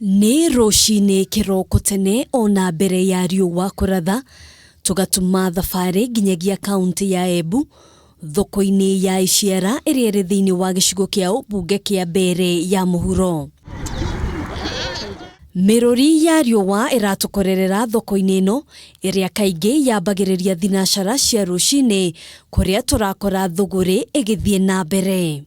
Nĩ rũcinĩ kĩroko tene ona mbere ya riũa kũratha, tũgatuma thabarĩ nginyagia kaũntĩ ya Embu, thoko-inĩ ya Iciara ĩrĩa ĩrĩ thĩinĩ wa gĩcigo kĩa ũmbunge kĩa Mbeere ya Mũhuro. Mĩrũri ya riũa ĩratũkorerera thoko-inĩ ĩno ĩrĩa kaingĩ yambagĩrĩria thinacara cia rũcinĩ kũrĩa tũrakora thũgũrĩ ĩgĩthiĩ na mbere.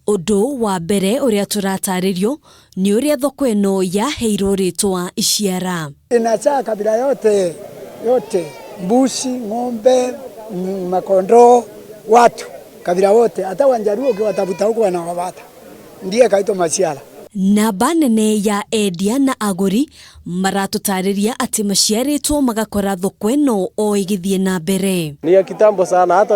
Ũndũ wa mbere ũrĩa tũratarĩrio nĩ ũrĩa thoko ĩno yaheirwo rĩtwa Iciara. Inazaa kabila yote yote, mbuzi, ng'ombe, makondoo, watu kabila wote, hata Wanjaluo ukiwatafuta huko wanawapata, ndiye kaitwa Maciara. Namba nene ya endia na agũri maratũtarĩria atĩ maciarĩtwo magakora thoko ĩno o ĩgĩthiĩ na mbere. Ni ya kitambo sana,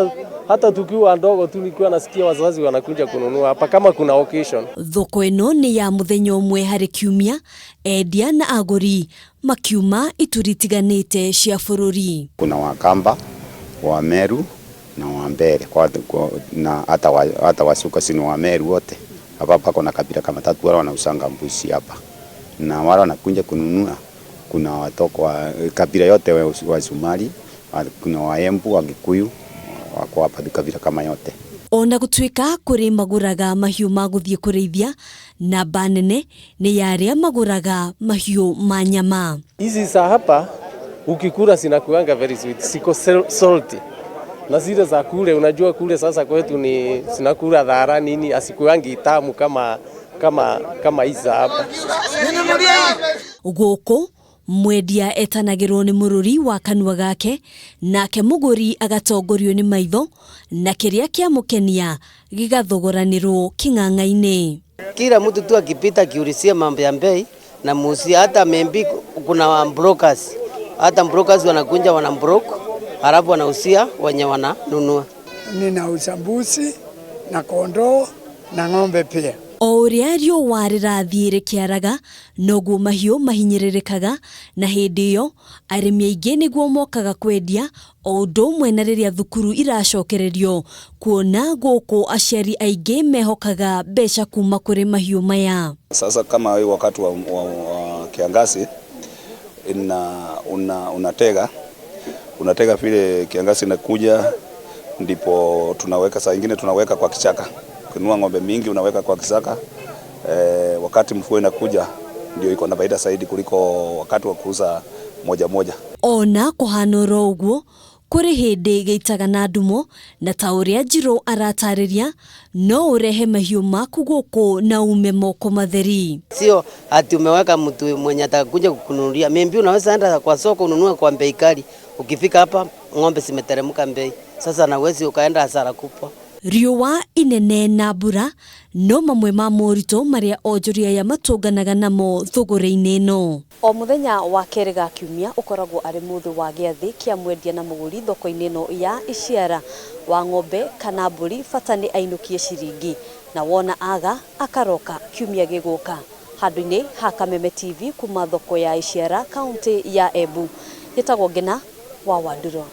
hata tukiwa ndogo tu nilikuwa nasikia wazazi wanakuja kununua hapa kama kuna occasion. Thoko ĩno nĩ ya mũthenya ũmwe harĩ kiumia, endia na agũri makiuma ituri itiganĩte cia bũrũri. Kuna Wakamba, Wameru na Wambere na hata Wasuka si ni Wameru wote. Hapa pako na kabila kama tatu wale wanausanga mbuzi hapa. Na wale wanakuja kununua, kuna watoko wa kabila yote wa Somali, kuna Waembu, Wakikuyu, wako hapa kabila kama yote. Ona gũtuĩka kũrĩ magũraga mahiũ ma gũthiĩ kũrĩithia, namba nene nĩ ya arĩa magũraga mahiũ ma nyama. Hizi za hapa ukikula zinakuanga very sweet, ziko salty. Na zile za kule, unajua kule sasa kwetu ni zinakula dhara nini, asikuangi tamu kama hizi za hapa. Gũkũ mwendia etanagĩrwo nĩ mũrũri wa kanua gake, nake mũgũri agatongorio nĩ maitho, na kĩrĩa kĩamũkenia gĩgathogoranĩrwo kĩng'ang'a-inĩ. Kila mtu tu akipita akiulizia mambo ya bei na muuzia, hata maybe kuna brokers, hata brokers wanakuja wana broke, halafu wanauzia wenye wananunua. Ninauza mbuzi na kondoo na ng'ombe pia. O ũrĩa riũa rĩrathiĩ rĩkĩaraga, noguo mahiũ mahinyĩrĩrĩkaga, na hĩndĩ ĩyo arĩmi aingĩ nĩguo mokaga kwendia, o ũndũ ũmwe na rĩrĩa thukuru iracokererio, kuona gũkũ aciari aingĩ mehokaga mbeca kuma kũrĩ mahiũ maya. Sasa kama hii wakati wa kiangazi unatega vile kiangazi inakuja, ndipo tunaweka, saa ingine tunaweka kwa kichaka. Ukinunua ng'ombe mingi unaweka kwa kichaka. Wakati mvua inakuja ndio iko na faida zaidi kuliko wakati wa kuuza moja moja. Ona kuhana oro ũguo, kũrĩ hĩndĩ gĩitaga na ndumo, na ta ũrĩa Njirũ aratarĩria, no ũrehe mahiũ maku gũkũ na ume moko matheri. Sio ati umeweka mtu mwenye atakuja kukununulia. Maybe unaweza enda kwa soko ununue kwa bei kali. Ukifika hapa ng'ombe zimeteremka bei. Sasa na uwezi ukaenda hasara kubwa. Riũa inene na mbura no mamwe ma moritũ marĩa onjoria aya matũnganaga namo thũgũrĩ-inĩ ĩno. O mũthenya wa kerĩ ga kiumia ũkoragwo arĩ mũthĩ wa gĩathĩ kĩa mwendia na mũgũri thoko-inĩ ĩno ya Iciara wa ng'ombe kana mbũri, bata nĩ ainũkie ciringi, na wona aga akaroka kiumia gĩgũka. Handũ-inĩ ha Kameme TV kuma thoko ya Iciara kaunti ya Embu, njĩtagwo Ngina wa Wanduro.